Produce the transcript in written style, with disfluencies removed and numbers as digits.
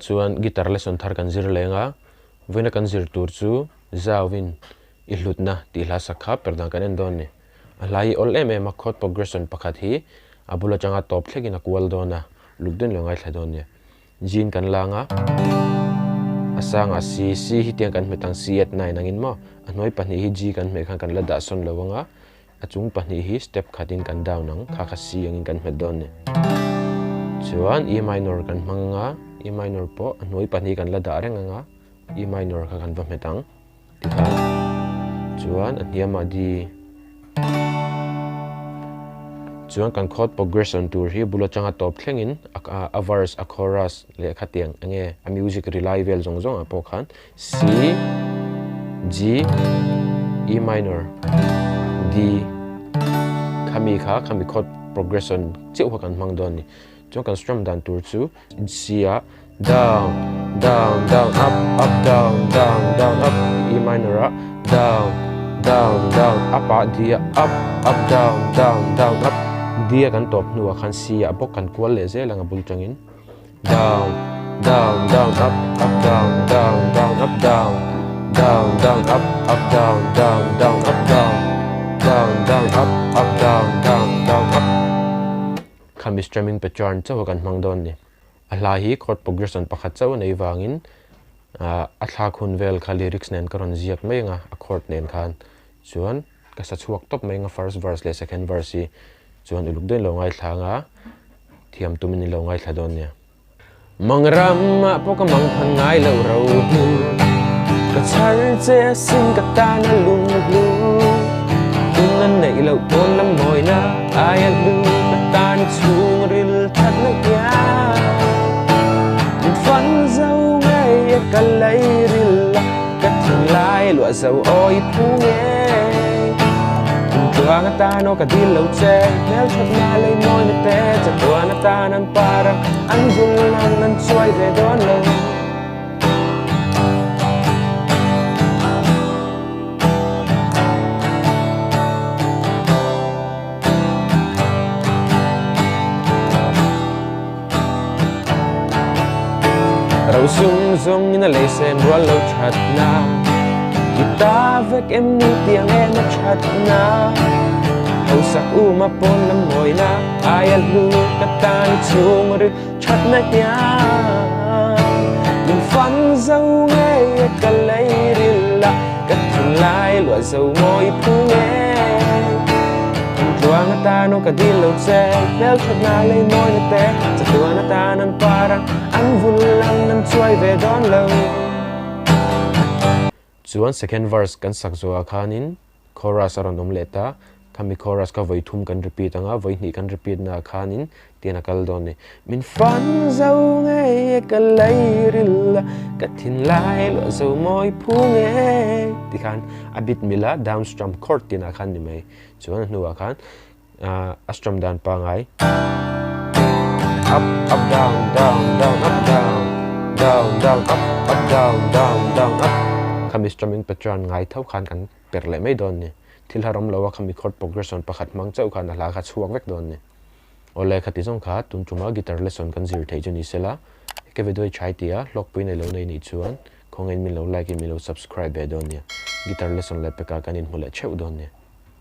chuan guitar lesson thar kan zir leng a, vawiina kan zir tur chu Zauvin i hlutna tih hla sak kha per dan kan en dawn a ni. A hla hi awl em em a, chord progression pakhat hi a bul atanga tawp thlekin a kual dawn a, luk deuhin lo ngaithla dawn nia. Jean kan lang a, a sangah C, C hi tiang kan hmet ang C at 9 angin maw, a hnuai pahnih hi G kan hmeh khan kan la dah sawn lo ang a, a chung pahnih hi step khatin kan down ang, kha kha C angin kan hmet dawn a ni. Chuan E minor kan hmang ang a, E minor pawh a hnuai pahnih kan la dah reng ang a, E minor kha kan va hmet ang. Tikhan chuan a hniamah D. Chuan kan chord progression tur hi bul atanga tawp thlengin a verse, a chorus leh khatiang enge a music ri lai vel zawng zawngah pawh khan C, G, E minor, D khami kha khami chord progression chiah kha kan hmang dawn a ni. Chuan kan strum dan tur chu C ah down, down, down, up, up, down, down, down, up, E minor ah down, down, down, up ah D ah up, up, down, down, down, up, D a kan tawp hnuah khan C ah bawk kan kual leh zel ang a bul tangin down, down, down, up, up, down, down, down, up, down, down, down, up, up, down, down, down, up, down, down, down, up, up, down, down, down, up. Khami strumming pattern chauh a kan hmang dawn ni. A hla hi chord progression pakhat chauh a nei vangin a thlak hun vel kha lyrics nen ka rawn ziak mai ang a, a chord nen khan chuan ka sa chhuak tawp mai ang a first verse leh second verse hi chuan uluk deuhin lo ngaithla ang a, thiam tumin in lo ngaithla dawn nia. Mang ramah pawh ka mang phan ngai lo ro hnu Ka chhar che a sin ka tan a lung hlu Tun an neih loh pawn lam mawina aia hlu Ka tan i chhung ril that na hian Min fan zo ngei e ka lei ril a Ka thinlai luah zo awi phu ngei Kum tluang atan aw ka dil lo che Hmelthatna lei mawina te Chatuan atan an par ang An vul ang an chuai ve dawn lo. Ro sung zung in a lei sen rual lo that na I ta vek em ni tiang em a that na Hausak uma pawn lam mawi na Aia hlu ka tan i chhung ri that na hian Min fan zo ngei e ka lei ril a Ka thinlai luah zo mawi phu ngei Kum tluang atan aw ka dil lo che Hmel that na lei mawi na te Chatuan atan an par ang An vul ang an chuai ve dawn lo. Chuan second verse kan sak zawhah khanin chorus a rawn awm leh ta, khami chorus kha vawi thum kan repeat ang a, vawi hnih kan repeat naah khanin tian a kal dawn a ni. Min fan zo ngei e ka lei ril a, ka thinlai luah zo mawi phu ngei ti khan a bit mil a, down strum chord tinah khan ni mai. Chuan a hnuah khan a strum dan pangai up up down down down up down down down up up down down down up khami strumming pattern ngai tho khan kan per leh mai dawn ni thil harawm lo a khami chord progression pakhat hmang chauh khan a hla kha chhuak vek dawn ni awle khati zawng kha tun tuma guitar lesson kan zir theih chu ni sela heke video hi chhai tia hlawkpui nei lo nei nih chuan khawngain min lo like in min lo subscribe ve dawn nia guitar lesson leh peka kan inhmu leh theuh dawn nia.